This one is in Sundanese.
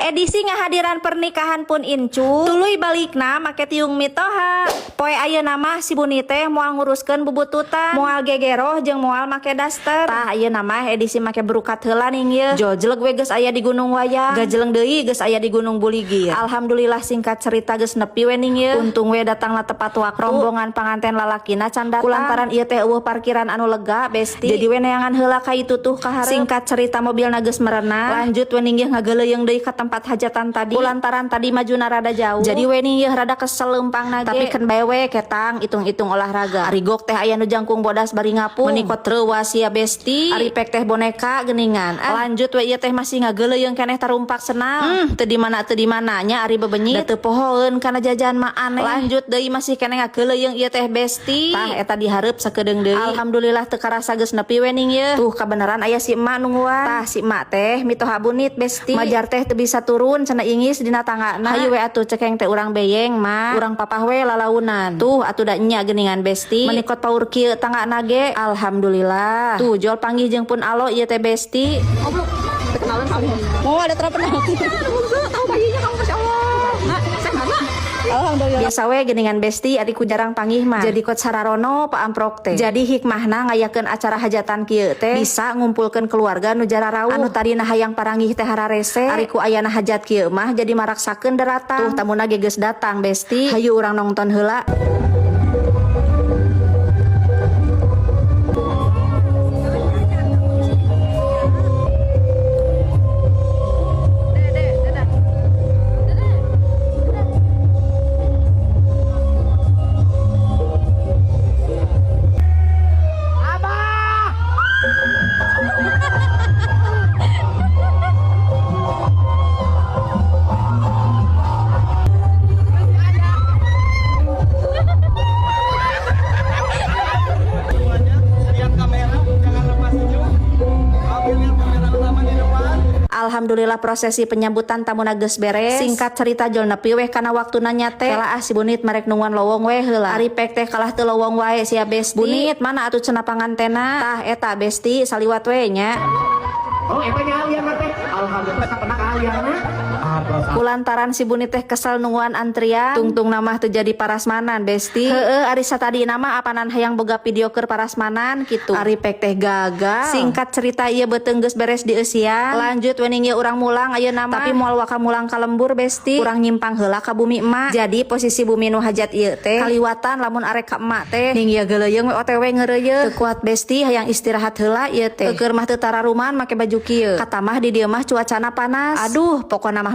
Edisi ngahadiran pernikahan pun incu, tuluy balikna make tiung mitoha. Poe ayeuna mah si Buni teh moal nguruskeun bubututan, moal gegeroh jeung moal make daster. Tah, ayeuna mah edisi make berukat heula ning ye. Jojleg we geus aya di Gunung Wayang, gajeleng deui geus aya di Gunung Buligir. Alhamdulillah, singkat cerita geus nepi we ning ye. Untung we datangna tepat waktu. Rombongan panganten lalakina can datang. Kulantaran ieu teh euweuh parkiran anu lega, Besti. Jadi we neangan heula ka itu tuh ka hareup. Singkat cerita mobilna geus merenah. Lanjut we ning ye ngageleuyeung deui ka tempat hajatan tadi. Kulantaran tadi majuna rada jauh. Jadi we ning ye rada kesel leumpang ge. Tapi keun bae we ketang hitung-hitung olahraga. Ari gok teh aya nu jangkung bodas bari ngapung. Meuni kot reuwas sia, Besti. Ari pek teh boneka geuningan. Ah. Lanjut we ieu teh masih ngageleuyeung keneh tarumpak senal. Teu di mana teu di mana nya ari bebenyit. Da teu pohoeun kana jajan mah aneh. Lanjut deui masih keneh ngageleuyeung ieu teh, Besti. Tah, eta dihareup sakedeung deui. Alhamdulillah, teu karasa geus nepi we ning ye. Tuh, kabeneran aya si emak nungguan. Tah, si emak teh mitoha Bunit, Besti. Majar teh teu bisa turun cenah, ingis dina tanggana. Hayu we atuh cekeng teh urang beyeng mah. Urang papah we lalaunan. Tuh atuh da nya geuningan, Besti. Meuni kot paur kieu tanggana ge. Alhamdulillah. Tuh, jol panggih jeung pun alo ieu teh, Besti. Oh, belum kenalan kali. Mau ada terapnya. Tahu bayinya kamu, masya Allah. Nah, sehat nak? Alhamdulillah. Biasa we geuningan, Besti, ari ku jarang panggih mah. Jadi kot sararono Pak Amprok teh. Jadi hikmahna ngayakeun acara hajatan kieu teh bisa ngumpulkeun keluarga nu jararauh. Anu tadina hayang paranggih teh hararese. Ari ku ayana hajat kieu mah jadi maraksakeun deratan. Tuh, tamuna ge geus datang, Besti. Hayu urang nongton heula. Dede, dadah. Dede. Abah! Semuanya lihat kamera, jangan lepas senyum. Ambil lihat kamera utama di depan. Alhamdulillah, prosesi penyambutan tamu geus beres. Singkat cerita jol nepi weh kana waktu nanya teh. Kela ah, si Bunit marek nungguan lowong weh heula. Ari pek teh kalah teu lowong wae sia, Besti. Bunit mana atuh cenah pangantena? Tah eta, Besti, saliwat we nya. Oh, eta nya alian teh. Alhamdulillah sapenak alianna. Kulantaran si Bunit teh kesel nungguan antrian, tungtung nama teu jadi parasmanan, Besti. Heeh, ari satadi nama apanan hayang boga video keur parasmanan gitu. Ari pek teh gagal. Singkat cerita ieu beuteung geus beres dieusian. Lanjut we ning ye urang mulang ayeuna mah. Tapi moal waka mulang ka lembur, Besti. Urang nyimpang heula ka bumi emak. Jadi posisi bumi nu hajat ieu teh kaliwatan lamun arek ka emak teh. Ning ieu geuleuyeung we OTW ngeureuyeuh. Teu kuat, Besti, hayang istirahat heula ieu teh. Keur mah teu tararuman make baju kieu. Kata mah di dieu mah cuacana panas. Aduh, pokona mah